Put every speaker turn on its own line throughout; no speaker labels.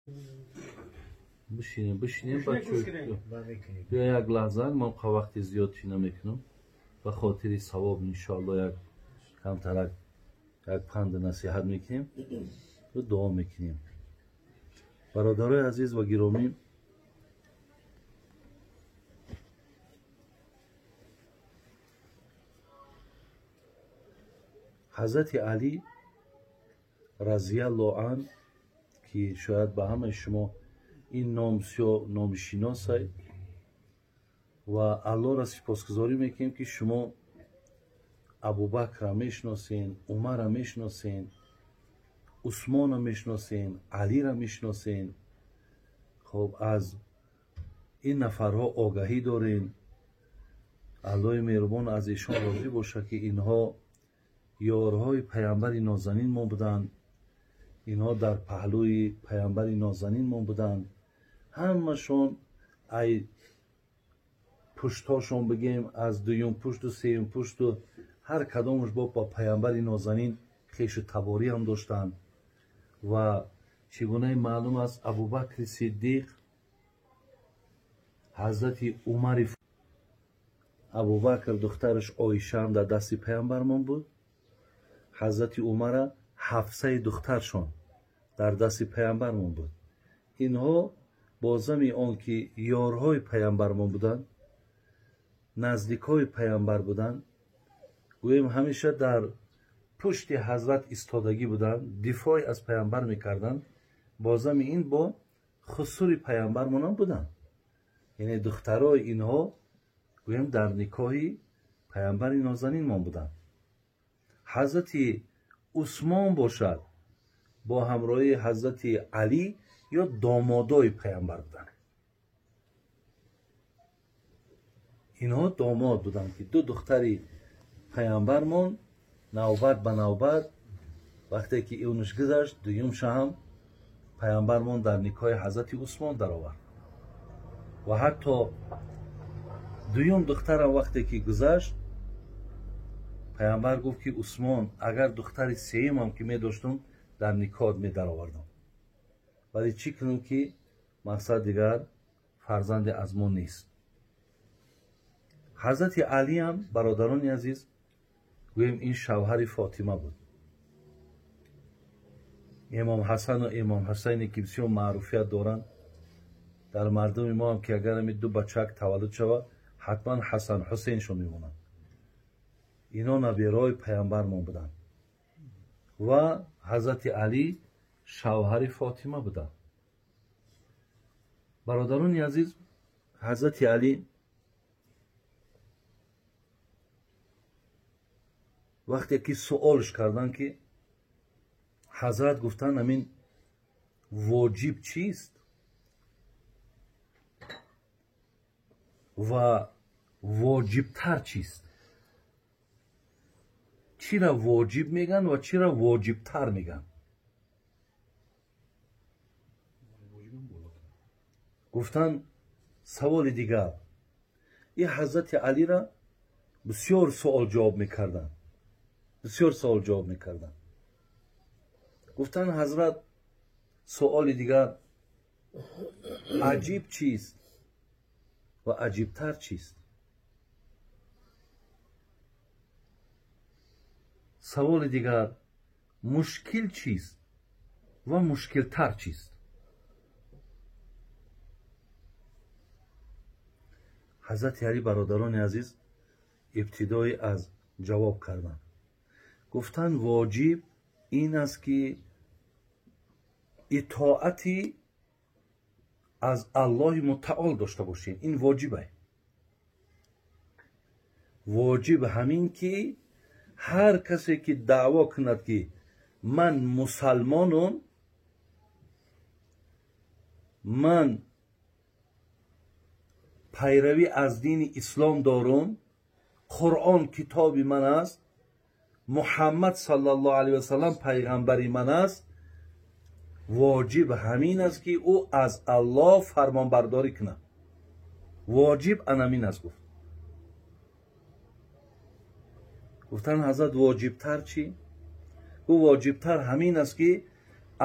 Бишинем, бишинем, бачаҳо. Биё як лаҳза, ман вақти зиёд чӣ намекунам. Ба хотири савоб иншоалло як камтарак як панду насиҳат мекунем ва дуо мекунем. Бародарои азиз ва гиромӣ, ҳазрати Алӣ разияллоҳу ан, ки шояд ба ҳамаи шумо ин ном бисёр номи шиносай ва Аллоҳро сипосгузорӣ мекунем, ки шумо Абубакрро мешиносен, Умарро мешиносен, Усмонро мешиносен, Алиро мешиносен. Хоб, аз ин нафарҳо огаҳӣ дорем. Аллоҳи меҳрубон аз эшон розӣ бошад, ки инҳо ёрҳои паямбари нозанин мо буданд, инҳо дар паҳлӯи паямбари нозанин мо буданд. Ҳамашон ай пуштҳошон бигем, аз дуюм пушту сеюм пушту ҳар кадомаш бо паямбари нозанин хешу таборӣ ҳам доштанд. Ва чӣ гунаи маълум аст, Абубакри Сиддиқ, ҳазрати Умари, Абубакр духтараш Оиша ҳам дар дасти паямбармон буд, ҳазрати Умара Ҳафсаи духтаршон дар дасти паямбармон буд. Инҳо бо зами он ки ёрҳои паямбармон буданд, наздикҳои паямбар буданд, гӯем ҳамеша дар пушти ҳазрат истодагӣ буданд, дифоъ аз паямбар мекарданд, бо зами ин бо хусури паямбармонам буданд. Яъне духтарои инҳо гӯем дар никоҳи паямбари нозанинмон буданд. Ҳазрати Усмон бошад бо ҳамроҳии ҳазрати Алӣ ё домодои паямбар буданд. Инҳо домод буданд, ки ду духтари паямбармон навбат ба навбат вақте ки инуш гузашт, дуюмша ҳам паямбармон дар никоҳи ҳазрати Усмон даровард. Ва ҳатто дуюм духтарам вақте ки гузашт, паямбар гуфт, ки Усмон, агар духтари сеюмам ки медоштум, дар никоҳат медаровардам, вале чӣ кунам, ки мақсад дигар фарзанде аз мо нест. Ҳазрати Алиам, бародарони азиз, гӯем ин шавҳари Фотима буд. Имом Ҳасану Имом Ҳусайне ки бисёр маъруфият доранд дар мардуми мо ҳам, ки агар ҳами ду бачак таваллуд шавад, ҳатман Ҳасан Ҳусейншон мемонанд. Ино набераҳои паямбармон буданд ва ҳазрати Алӣ шавҳари Фотима буданд. Бародарони азиз, ҳазрати Алӣ вақте ки суолш карданд, ки ҳазрат гуфтанд, ҳамин воҷиб чист ва воҷибтар чист? Чира воҷиб мегӯянд ва чира воҷибтар мегӯянд? Гуфтанд, саволи дигар, ин ҳазрати Алира бисёр суол ҷавоб мекарданд, бисёр суол ҷавоб мекарданд. Гуфтанд, ҳазрат, суоли дигар, аҷиб чист ва аҷибтар чист? Саволи дигар, мушкил чист ва мушкилтар чист? Ҳазрати Алӣ, бародарони азиз, ибтидои аз ҷавоб карданд. Гуфтанд, воҷиб ин аст, ки итоати аз Аллоҳи мутаол дошта бошем. Ин воҷибе. Воҷиб ҳамин ки ҳар касе ки даъво кунад, ки ман мусалмонум, ман пайравӣ аз дини ислом дорум, Қуръон китоби ман аст, Муҳаммад саллаллоҳу алайҳи васаллам пайғамбари ман аст, воҷиб ҳамин аст, ки ӯ аз Аллоҳ фармонбардорӣ кунад. Воҷиб анамин аст, гуфт. Гуфтанд, ҳазрат, воҷибтар чӣ? Гуфт, воҷибтар ҳамин аст, ки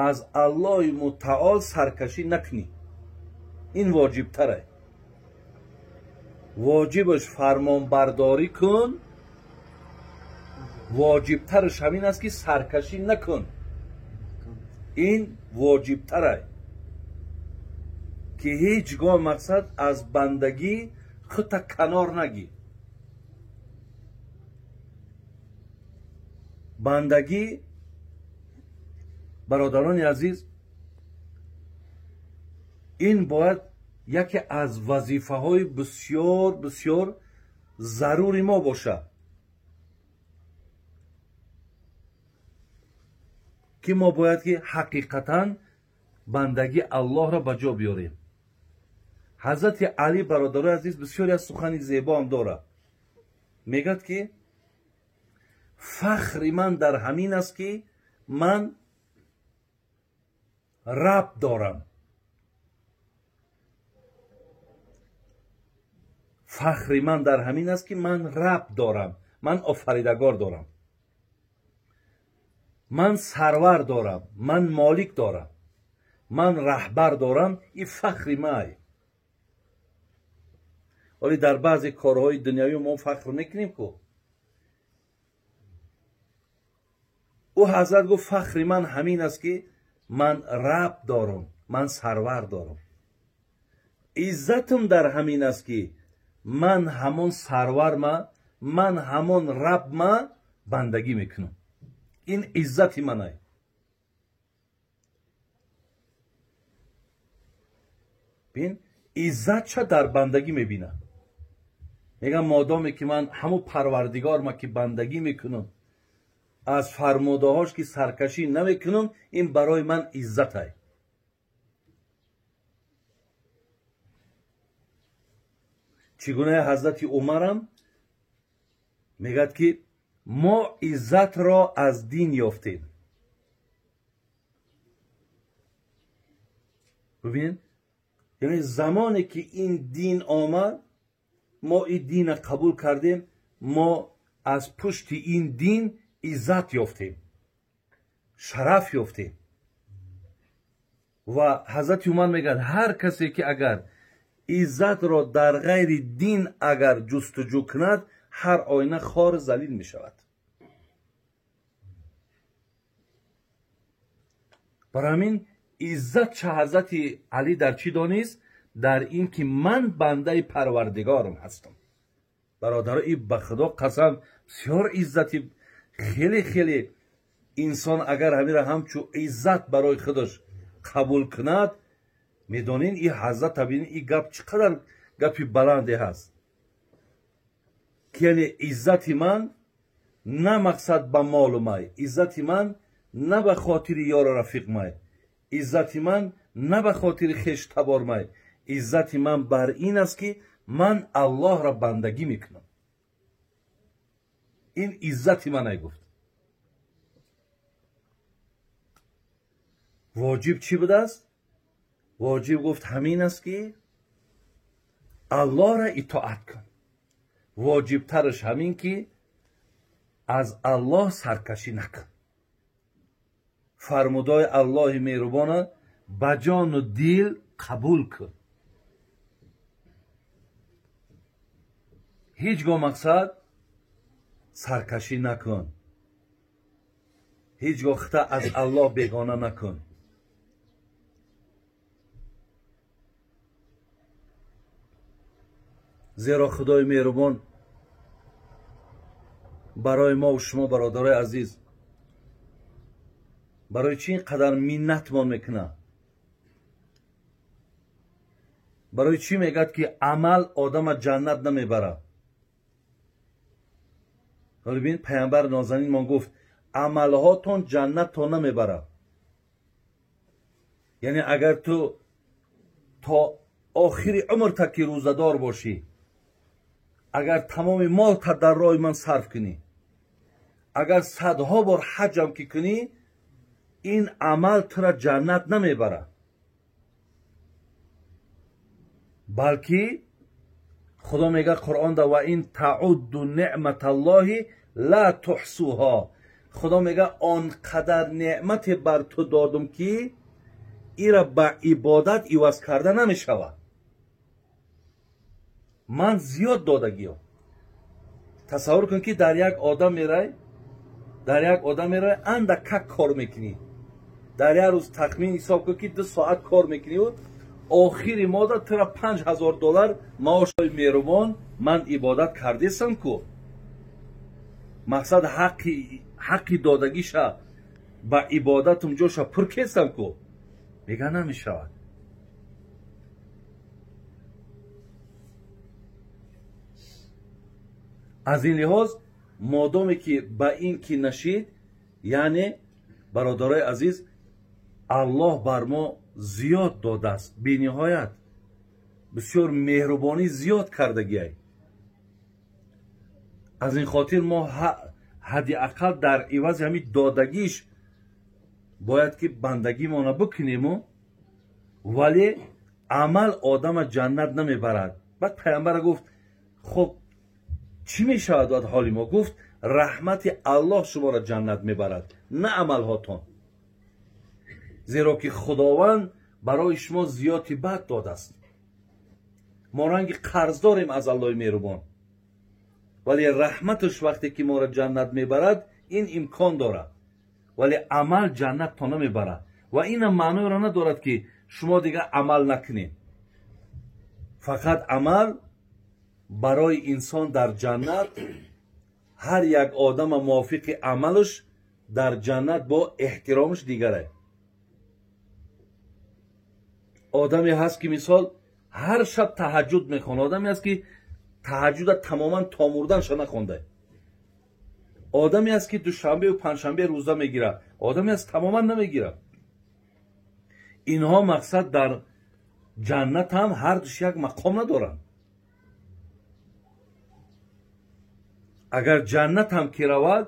аз Аллоҳи мутаол саркашӣ накунӣ. Ин воҷибтаре. Воҷибаш фармонбардорӣ кун, воҷибтараш ҳамин аст ки саркашӣ накун. Ин воҷибтаре ки ҳеҷ гоҳ мақсад аз бандагӣ худта канор нагӣ. Бандагӣ, бародарони азиз, ин бояд яке аз вазифаҳои бисёр бисёр зарури мо бошад, ки мо бояд ки ҳақиқатан бандагӣ Аллоҳро ба ҷо биёрем. Ҳазрати Алӣ, бародарои азиз, бисёре аз сухани зебоам дорад. Мегӯяд ки фахри ман дар ҳамин аст ки ман раб дорам. Фахри ман дар ҳамин аст ки ман раб дорам, ман офаридагор дорам, ман сарвар дорам, ман молик дорам, ман раҳбар дорам. Ин фахри май. Вале дар баъзе корҳои дунявӣ мо фахр мекунем ку. Ӯ ҳазрат гуфт фахри ман ҳамин аст ки ман раб дорам, ман сарвар дорам. Иззатам дар ҳамин аст ки ман ҳамон сарварма, ман ҳамон рабма бандагӣ мекунам. Ин иззати манай. Бин, иззат ча дар бандагӣ мебинам. Мегам модоме ки ман ҳамон парвардигорма ки бандагӣ мекунам, аз фармудаҳош ки саркашӣ намекунам, ин барои ман иззатай. Чӣ гуна ҳазрати Умарам мегӯяд ки мо иззатро аз дин ёфтем. Бибин, яъне замоне ки ин дин омад, мо ин динро қабул кардем, мо аз пушти ин дин иззат ёфтем, шараф ёфтем. Ва ҳазрати Умар мегӯяд ҳар касе ки агар иззатро дар ғайри дин агар ҷустуҷӯ кунад, ҳар оина хор залил мешавад. Барои ҳамин иззат ча ҳазрати Алӣ дар чӣ донист? Дар ин ки ман бандаи парвардигорам ҳастам. Бародаро, ин ба худо қасам бисёр иззати хеле хеле инсон агар ҳаминро ҳамчун иззат барои худаш қабул кунад, медонин ин ҳазрат бинин ин гап чӣ қадар гапи баланде ҳаст, ки яъне иззати ман на мақсад ба молу май, иззати ман на ба хотири ёру рафиқ май, иззати ман на ба хотири хештабор май, иззати ман бар ин аст ки ман Аллоҳро бандагӣ мекунам. Ин иззати манай гуфт. Воҷиб чӣ будааст? Воҷиб гуфт ҳамин аст ки Аллоҳро итоат кун. Воҷибтараш ҳамин ки аз Аллоҳ саркашӣ накун. Фармудои Аллоҳи меҳрубона ба ҷону дил қабул кун. Ҳеҷ гоҳ мақсад саркашӣ накун. Ҳеҷ гоҳ худта аз Аллоҳ бегона накун. Зеро Худои меҳрубон барои мо ва шумо, бародарои азиз, барои чӣ ин қадар миннатмон мекунад? Барои чӣ мегӯяд ки амал одама ҷаннат намебарад? Ҳоло бин, паямбар нозанинмон гуфт амалҳотон ҷаннатто намебарад. Яъне агар ту то охири умрта ки рӯзадор бошӣ, агар тамоми молта дар роҳи ман сарф кунӣ, агар садҳо бор ҳаҷам ки кунӣ, ин амал тура ҷаннат намебарад, балки Худо мегӯяд Қуръонда ва ин таъудду неъматаллоҳи ла туҳсуҳо. Худо мега он қадар неъмате бар ту додум ки ира ба ибодат иваз карда намешавад. Ман зиёд додагиём. Тасаввур кун ки дар як одам мерай, дар як одам мерай андак как кор мекунӣ. Дар як рӯз тахмин ҳисоб кун ки 2 соат кор мекунӣ, охири мода тура $5000 маоши меҳрубон ман ибодат кардесам ку. Мақсад ҳаққи додагиша ба ибодатум ҷоша пур кестам ку. Мега намешавад. Аз ин лиҳоз модоме ки ба ин ки нашид, яъне бародарои азиз, Аллоҳ бар мо зиёд додааст, бениҳоят бисёр меҳрубонӣ зиёд кардагиай. Аз ин хотир мо ҳадди ақал дар ивази ҳамин додагиш бояд ки бандагимона бикунему, вале амал одама ҷаннат намебарад. Баъд пайғамбара гуфт хоб чӣ мешавад баъд ҳоли мо? Гуфт раҳмати Аллоҳ шуморо ҷаннат мебарад, на амалҳотон, зеро ки Худованд барои шумо зиёди бад додааст. Мо ранги қарз дорем аз Аллоҳи меҳрубон, вале раҳматаш вақте ки моро ҷаннат мебарад ин имкон дорад, вале амал ҷаннат то намебарад. Ва инам маъноеро надорад ки шумо дигар амал накунед. Фақат амал барои инсон дар ҷаннат, ҳар як одама мувофиқи амалаш дар ҷаннат бо эҳтиромаш дигарае. Одаме ҳаст ки мисол ҳар шаб таҳаҷҷуд мехонад, одаме ҳаст ки таҳаҷҷуда тамоман то мурданша нахонда, одаме ҳаст ки душанбеу панҷшанбе рӯза мегирад, одаме ҳаст тамоман намегирад. Инҳо мақсад дар ҷаннат ҳам ҳар душ як мақом надоранд. Агар ҷаннат ҳам ки равад,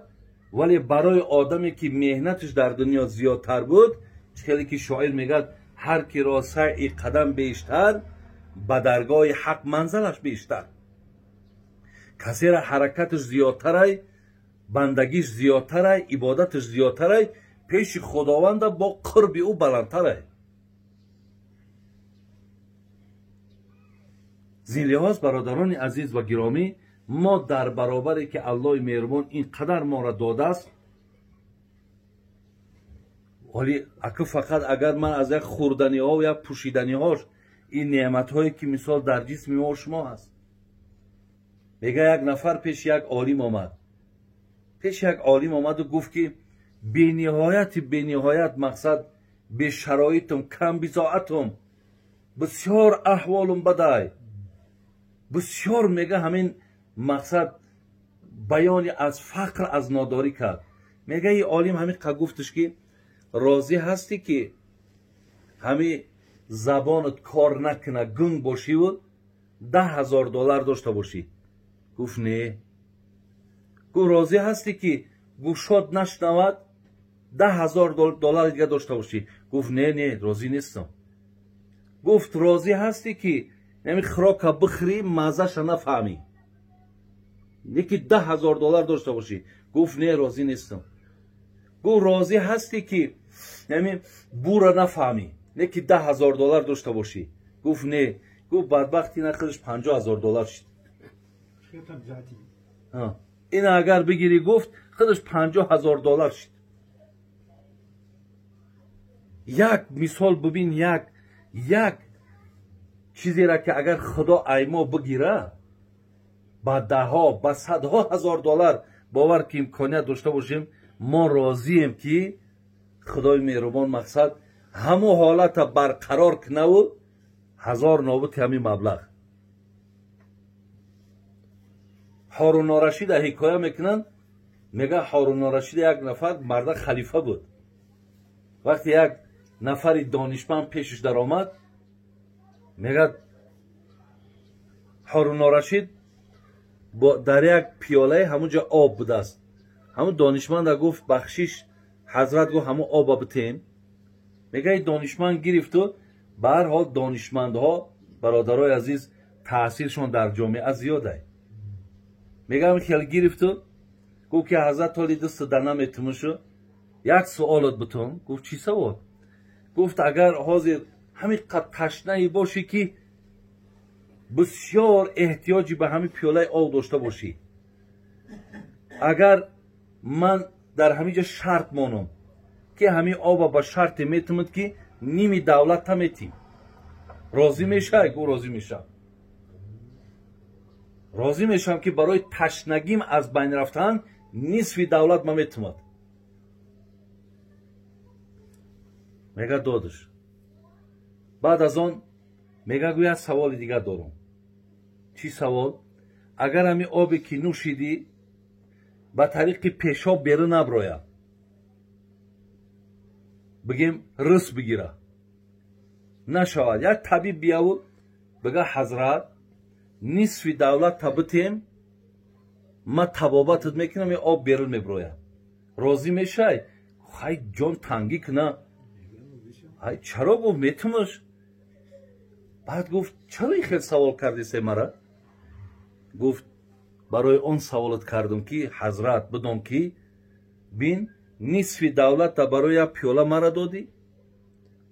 вале барои одаме ки меҳнаташ дар дунё зиёдтар буд, хеле ки шоир мегӯяд ҳар ки ро саъи қадам бештар, ба даргоҳи ҳақ манзалаш бештар. Касера ҳаракаташ зиёдтарай, бандагиш зиёдтарай, ибодаташ зиёдтарай, пеши Худованда бо қурби ӯ баландтарай. Зин лиҳоз бародарони азиз ва гиромӣ, мо дар баробаре ки Аллоҳи меҳрубон ин қадар моро додааст, вале ака фақат агар ман аз як хӯрданиҳо ва як пӯшиданиҳош ин неъматҳое ки мисол дар ҷисми мо шумо ҳаст. Мега як нафар пеши як олим омад, пеши як олим омаду гуфт ки бениҳояти бениҳоят мақсад бешароитум, камбизоатум, бисёр аҳволум бадай, бисёр мега ҳамин мақсад баёни аз фақр, аз нодорӣ кард. Мега и олим ҳамин қа гуфташ ки розӣ ҳастӣ ки ҳами забонат кор накуна, гунг бошиву $10,000 дошта бошӣ? Гуфт не. Гуфт розӣ ҳастӣ ки гӯшот нашнавад, $10,000 дига дошта бошӣ? Гуфт не, не, розӣ нестам. Гуфт розӣ ҳастӣ ки ҳами хӯрока бихӯрӣ, маззаша нафаҳмӣ, неки $10,000 дошта бошӣ? Гуфт не, розӣ нестам. Гуфт розӣ ҳастӣ ки ҳами бура нафаҳмӣ, неки $10,000 дошта бошӣ? Гуфт не. Гуфт бадбахт ина худаш $50,000 шид. Ина агар бигирӣ, гуфт худаш $50,000 шид. Як мисол бибин, як чизеро ки агар Худо ай мо бигира, ба даҳҳо, ба садҳо ҳазор доллар бовар ки имконият дошта бошем, мо розием ки Худои меҳрубон мақсад ҳамон ҳолата барқарор кунаву ҳазор нобути ҳамин маблағ. Ҳорунорашида ҳикоя мекунанд, мега Ҳорунорашида як нафар марда халифа буд. Вақте як нафари донишманд пешаш даромад, мегӯяд Ҳорунорашид дар як пиёлаи ҳамон ҷо об будааст. Ҳамон донишманда гуфт бахшиш, ҳазрат гуфт ҳамон оба битем. Мега ин донишманд гирифту ба ҳар ҳол донишмандҳо бародарои азиз таъсиршон дар ҷомеа зиёд ай. Мегам хел гирифту Гуфт ки ҳазрат толи даст да наметумушу як суолат бутун. Гуфт чӣ савол? Гуфт агар ҳозир ҳамин қад ташнаи бошӣ ки бисёр эҳтиёҷи ба ҳамин пиёлаи об дошта бошӣ, агар ман дар ҳамин ҷо шарт монам ки ҳамин оба ба шарте метумад ки ними давлатта метим, розӣ мешавӣ? Гуфт розӣ мешавам. Розӣ мешавам ки барои ташнагим аз байн рафтан нисфи давлат ма метумад. Мега додаш. Баъд аз он мега гӯяд саволи дигар дорам. Чӣ савол? Агар ҳамин обе ки нӯшидӣ ба тариқи пешоб берун наброяд, бигем рис бигира нашавад, як табиб биявуд бига ҳазрат нисфи давлатта битем, ма табобатат мекунам, ин об берун меброяд, розӣ мешай? Хай ҷон тангӣ куна. Ай чаро? Гуфт метумаш. Баъд гуфт чаро ин хел савол кардисе мара? Гуфт барои он саволат кардам ки ҳазрат бидон ки бин нисфи давлатта барои як пиёла мара додӣ,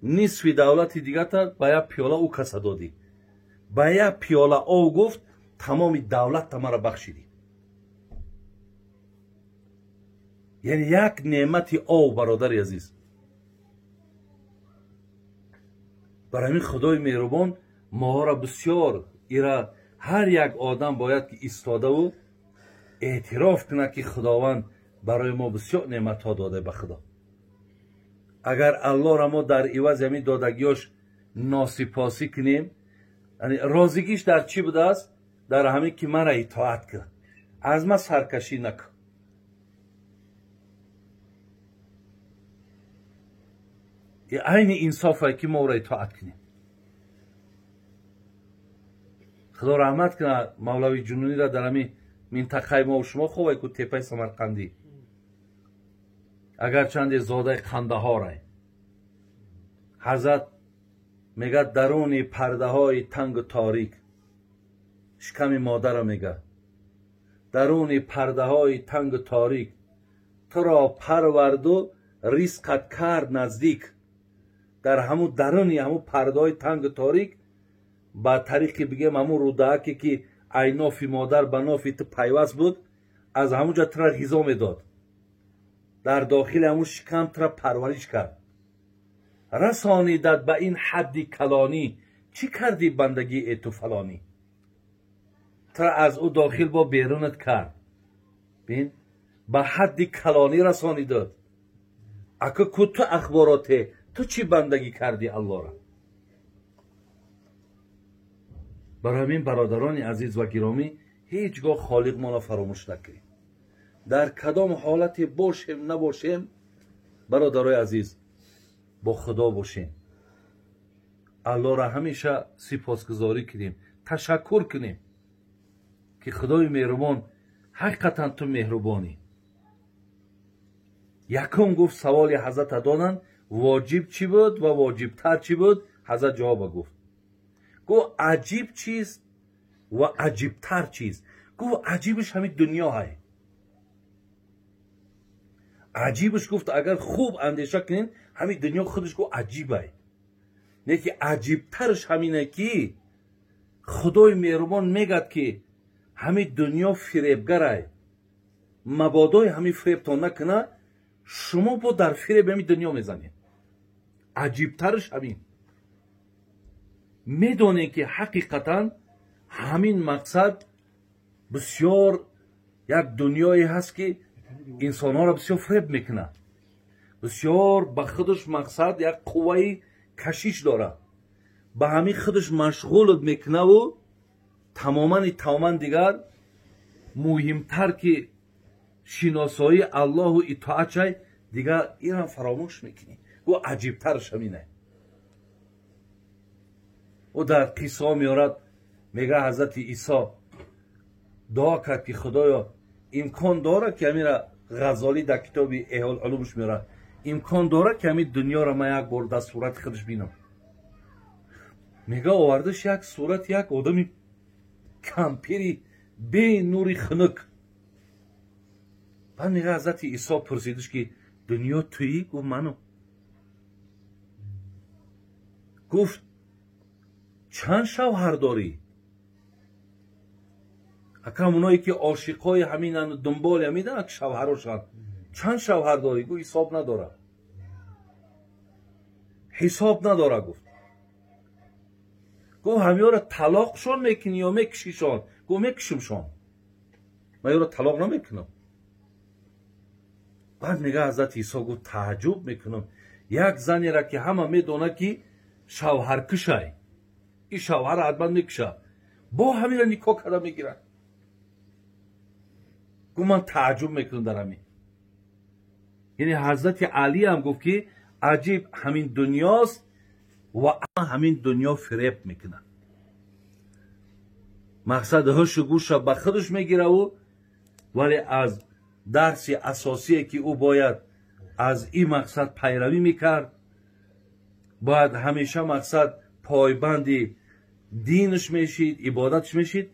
нисфи давлати дигарта ба як пиёла ӯ каса додӣ. Ба як пиёла об гуфт тамоми давлатта мара бахшидӣ. Яъне як неъмати об, бародари азиз. Бар ҳамин худои меҳрубон моҳоро бисёр ира ҳар як одам бояд ки истодаву эътироф кунад ки худованд барои мо бисёр неъматҳо дода ба худо. Агар аллоҳро мо дар ивази ҳамин додагиёш носипосӣ кунем, розигиш дар чӣ будааст? Дар ҳамин ки мара итоат кун, аз ма саркашӣ накун. Айни инсофае ки мо ӯро итоат кунем. Худо раҳмат кунад мавлави ҷунунира дар ҳамин минтақаи мо шумо хубай ку тепаи Самарқандӣ, агарчанде зодаи Қандаҳорай. Ҳазрат мегӯяд даруни пардаҳои тангу торик, шиками модарро мегӯяд, даруни пардаҳои тангу торик туро парварду ризқат кард наздик. Дар ҳамун даруни ҳамун пардаҳои тангу торик ба тариқи бигем ҳамун рӯдааке ки айнофи модар ба нофи ту пайваст буд, аз ҳамун ҷо тура ғизо медод, дар дохили ҳамун шикам тура парвариш кард, расонидат ба ин ҳадди калонӣ. Чӣ кардӣ бандагии эту фалонӣ? Тура аз ӯ дохил бо берунат кард, бин ба ҳадди калонӣ расонидат. Ака ку ту ахбороте, ту чӣ бандагӣ кардӣ аллоҳро? Барои ҳамин бародарони азиз ва гиромӣ, ҳеҷ гоҳ холиқ моро фаромӯш накунем. Дар кадом ҳолате бошем набошем, бародарои азиз, бо худо бошем, аллоҳро ҳамеша сипосгузорӣ кунем, ташаккур кунем ки худои меҳрубон ҳақиқатан ту меҳрубонӣ. Якум гуфт саволи ҳазрата доданд, воҷиб чӣ буд ва воҷибтар чӣ буд? Ҳазрат ҷавоба гуфт. Гуфт аҷиб чист ва аҷибтар чист? Гуфт аҷибаш ҳамин дунё ҳай. Аҷибаш гуфт агар хуб андеша кунед, ҳамин дунё худаш гуфт аҷибай. Не ки аҷибтараш ҳамине ки худои меҳрубон мегӯяд ки ҳамин дунё фиребгарай, мабодои ҳамин фиребтон накунад, шумо бо дар фиреб ҳамин дунё мезанед. Аҷибтараш ҳамин. Медонем ки ҳақиқатан ҳамин мақсад бисёр як дунёе ҳаст ки инсонҳоро бисёр фиреб мекунад, бисёр ба худаш мақсад як қувваи кашиш дорад, ба ҳамин худаш машғулат мекунаву тамомани тамоман дигар муҳимтар ки шиносоии аллоҳу итоат шай, дигар инам фаромӯш мекунӣ. Гӯ аҷибтараш ҳамине. Ӯ дар қиссаҳо меорад, мегӯяд ҳазрати Исо дуо кард ки худоё имкон дорад ки ҳамира Ғазолӣ дар китоби Эҳёулулумш меорад, имкон дорад ки ҳамин дунёро ман як бор дар сурати худаш бинам. Мега овардаш як сурати як одами кампири бенури хунук. Баъд мега ҳазрати Исо пурсидиш ки дунё туӣ? Гуфт ману. Гуфт чанд шавҳар дорӣ? Акам оное ки ошиқҳои ҳаминанд дунболи ҳаминанд ки шавҳарошанд, чанд шавҳар дорӣ? Гуфт ҳисоб надора. Ҳисоб надора гуфт. Гуфт ҳамёро талоқшон мекунӣ ё мекушишон? Гуфт мекушимшон, ман ёро талоқ намекунам. Баъд мега ҳазрати Исо гуфт тааҷҷуб мекунам, як занеро ки ҳама медонад ки шавҳаркушай, ин шавҳарро ҳатман мекушад, бо ҳаминро никоҳ карда мегирад. Гуфт ман тааҷҷуб мекунам дар ҳамин. Яъне ҳазрати Алӣ ҳам гуфт ки аҷиб ҳамин дунёст ва ҳамин дунё фиреб мекунад. Мақсад ҳушу гӯша ба худаш мегираву, вале аз дарси асосие ки ӯ бояд аз ин мақсад пайравӣ мекард, бояд ҳамеша мақсад пойбанди динаш мешид, ибодаташ мешид,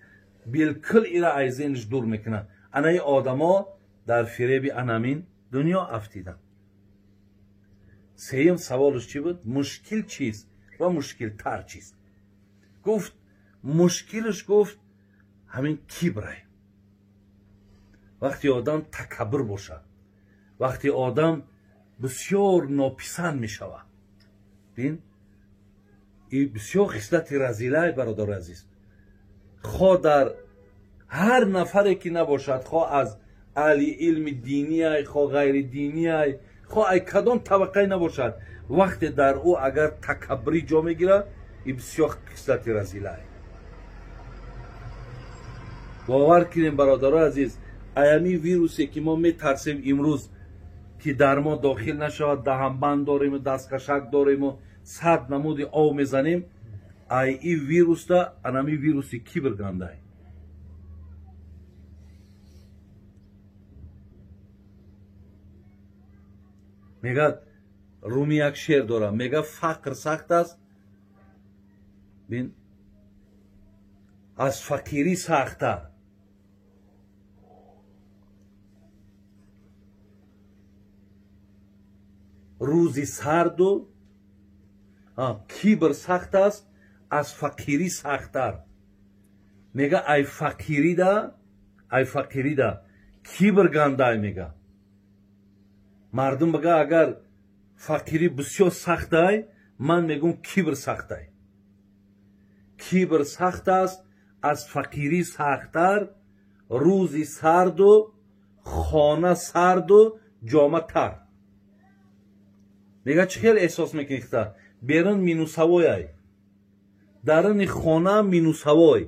билкул ира аз зеҳнаш дур мекунад. Анаи одамо дар фиреби анамин дунё афтиданд. Сеюм саволаш чӣ буд? Мушкил чист ва мушкилтар чист? Гуфт мушкилаш гуфт ҳамин кибрай. Вақте одам такаббур бошад, вақте одам бисёр нописанд мешавад, бин ин бисёр хислати разилай бародари азиз, хо дар ҳар нафаре ки набошад, хо аз аҳли илми диниай, хо ғайри диниай, хо ай кадом табақае набошад, вақте дар ӯ агар такаббурӣ ҷо мегирад, ин бисёр хислати разилай. Бовар кунем бародарои азиз, аями вирусе ки мо метарсем имрӯз ки дар мо дохил нашавад, даҳанбанд дорему дасткашак дорему сад намуди ов мезанем, ай ин вируста анами вируси кибр гандай. Мегӯяд Руми як шеър дорад, мегӯяд фақр сахт аст, бин аз фақирӣ сахттар. Рӯзи сарду кибр сахт аст, аз фақирӣ сахттар. Мега ай фақирида кибр гандай. Мега мардум бага агар фақирӣ бисёр сахтай, ман мегӯм кибр сахтай. Кибр сахт аст, аз фақирӣ сахттар, рӯзи сарду хона сарду ҷома тар. Мега чӣ хел эҳсос мекунӣ? Берун минусавойай, даруни хона минусавой,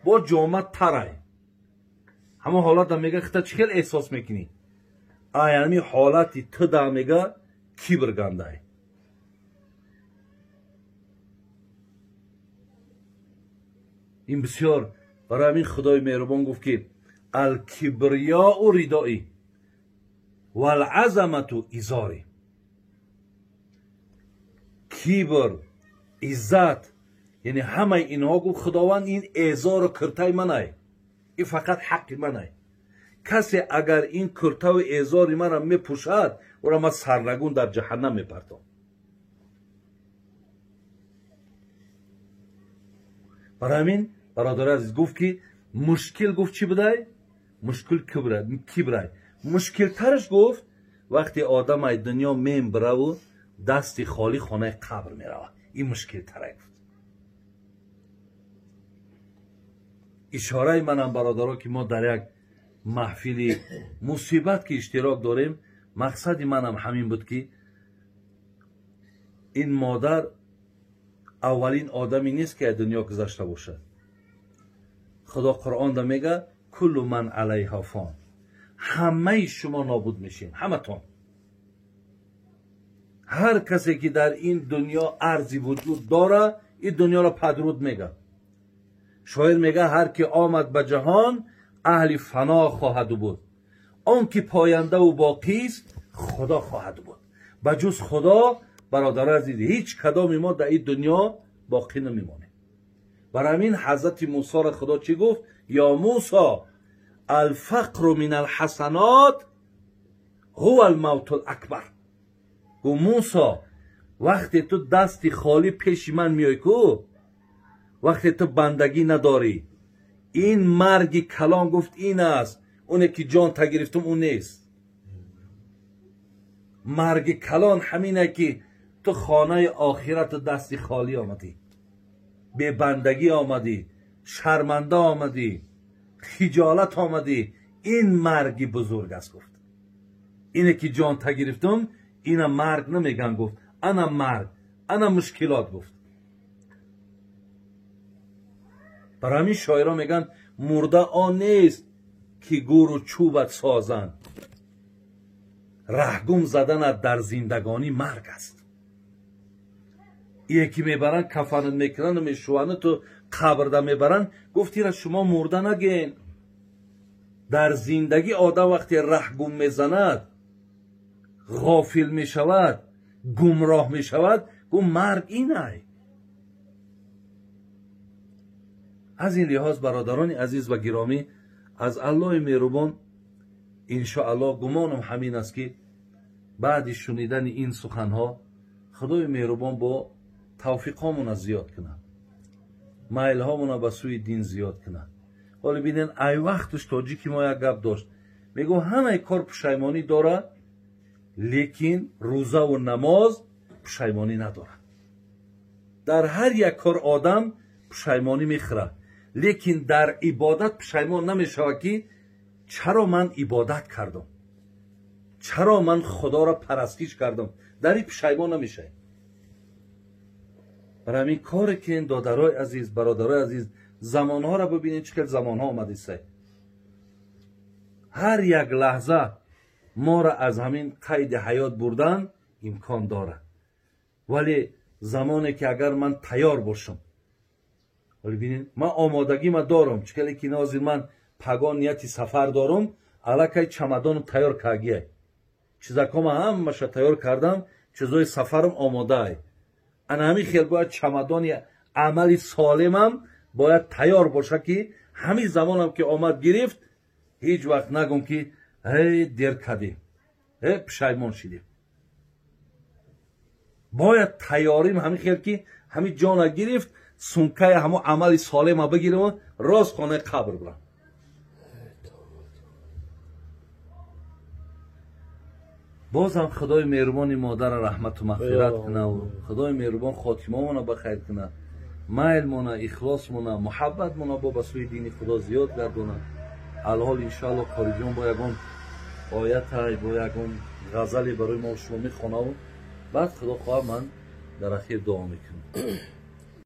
бо ҷома тарай. Ҳамон ҳолата мега хита чӣ хел эҳсос мекунӣ? Ай ҳами ҳолати туда мега кибр гандай. Ин бисёр барои ҳамин Худои меҳрубон гуфт ки алкибриёу ридоӣ валазамату изорӣ. Кибр, иззат, яъне ҳамаи инҳо гуфт Худованд ин эъзору киртаи манай, ин фақат ҳаққи манай. Касе агар ин киртаву эъзори маро мепӯшад, ӯро ман сарнагун дар ҷаҳаннам мепартом. Барои ҳамин бародари азиз гуфт ки мушкил гуфт чӣ будай? Мушкил кибрай. Мушкилтараш гуфт вақте одам ай дунё мембираву дасти холӣ хонаи қабр меравад. Ин мушкилтарай гуфт. Ишораи манам бародаро ки мо дар як маҳфили мусибат ки иштирок дорем, мақсади манам ҳамин буд ки ин модар аввалин одаме нест ки аз дунё гузашта бошад. Худо Қуръонда мега куллу ман алайҳо фон, ҳамаи шумо нобуд мешем, ҳаматон. Ҳар касе ки дар ин дунё арзи вуҷуд дора, ин дунёро падруд мега. Шоир мега ҳар ки омад ба ҷаҳон аҳли фано хоҳаду буд, он ки пояндаву боқист Худо хоҳад буд. Ба ҷуз Худо бародари азиз ҳеҷ кадоми мо дар ин дунё боқӣ намемонем. Барои ҳамин ҳазрати Мусоро Худо чӣ гуфт? Ё Мусо алфақру мин алҳасанот ҳува алмавтул акбар. Гу Мусо, вақте ту дасти холӣ пеши ман меоӣ ку, вақте ту бандагӣ надорӣ, ин марги калон гуфт ин аст, оне ки ҷон та гирифтум ӯ нест. Марги калон ҳамине ки ту хонаи охирату дасти холӣ омадӣ, бебандагӣ омадӣ, шарманда омадӣ, хиҷолат омадӣ. Ин марги бузург аст гуфт. Ине ки ҷон та гирифтум, ина марг намеган гуфт, ана марг, ана мушкилот гуфт. Барои ҳамин шоиро мегӯянд мурда он нест ки гӯру чӯбат созанд, раҳгум заданат дар зиндагонӣ марг аст. Ие ки мебаранд кафанат мекунанд мешӯванд ту қабрда мебаранд, гуфт ира шумо мурда нагин. Дар зиндагӣ одам вақте раҳгум мезанад, ғофил мешавад, гумроҳ мешавад, гу марг инай. Аз ин лиҳоз бародарони азиз ва гиромӣ, аз Аллоҳи меҳрубон иншоаллоҳ гумонам ҳамин аст ки баъди шунидани ин суханҳо Худои меҳрубон бо тавфиқҳомона зиёд кунад, майлҳомона ба сӯи дин зиёд кунад. Ҳоло бинен, ай вақташ тоҷики мо як гап дошт, мегӯ ҳамаи кор пушаймонӣ дорад, лекин рӯзаву намоз пушаймонӣ надорад. Дар ҳар як кор одам пушаймонӣ мехӯрад, лекин дар ибодат пушаймон намешавад ки чаро ман ибодат кардам, чаро ман Худоро парастиш кардам, дар ин пушаймон намешавем. Барои ҳамин коре ки ин додарои азиз, бародарои азиз, замонҳоро бибинед чӣ хел замонҳо омадисай. Ҳар як лаҳза моро аз ҳамин қайди ҳаёт бурдан имкон дорад, вале замоне ки агар ман тайёр бошам, вале бинед ман омодагима дорам, чӣ хеле ки нозир ман пагон нияти сафар дорам, аллакай чамадонам тайёр кардагиай, чизакома ҳамаша тайёр кардам, чизои сафарам омодаай. Ана ҳамин хел бояд чамадони амали солимам бояд тайёр боша ки ҳамин замонам ки омад гирифт, ҳеҷ вақт нагум ки эй дер кардем, э пушаймон шидем. Бояд тайёрим ҳамин хел ки ҳамин ҷона гирифт, сумкаи ҳамо амали солима бигирам, рост хонаи қабр бурам. Бозам Худои меҳрубони модарро раҳмату мағфират кунад, Худои меҳрубон хотимамона ба хайр кунад, майлмона, ихлосмона, муҳаббатмона бо ба сӯи дини Худо зиёд гардонад. Алҳол иншоаллоҳ Қориҷон бо ягон оятай, бо ягон ғазале барои мо шумо мехонаву баъд Худо хоҳад ман дар ахир дуо мекунам.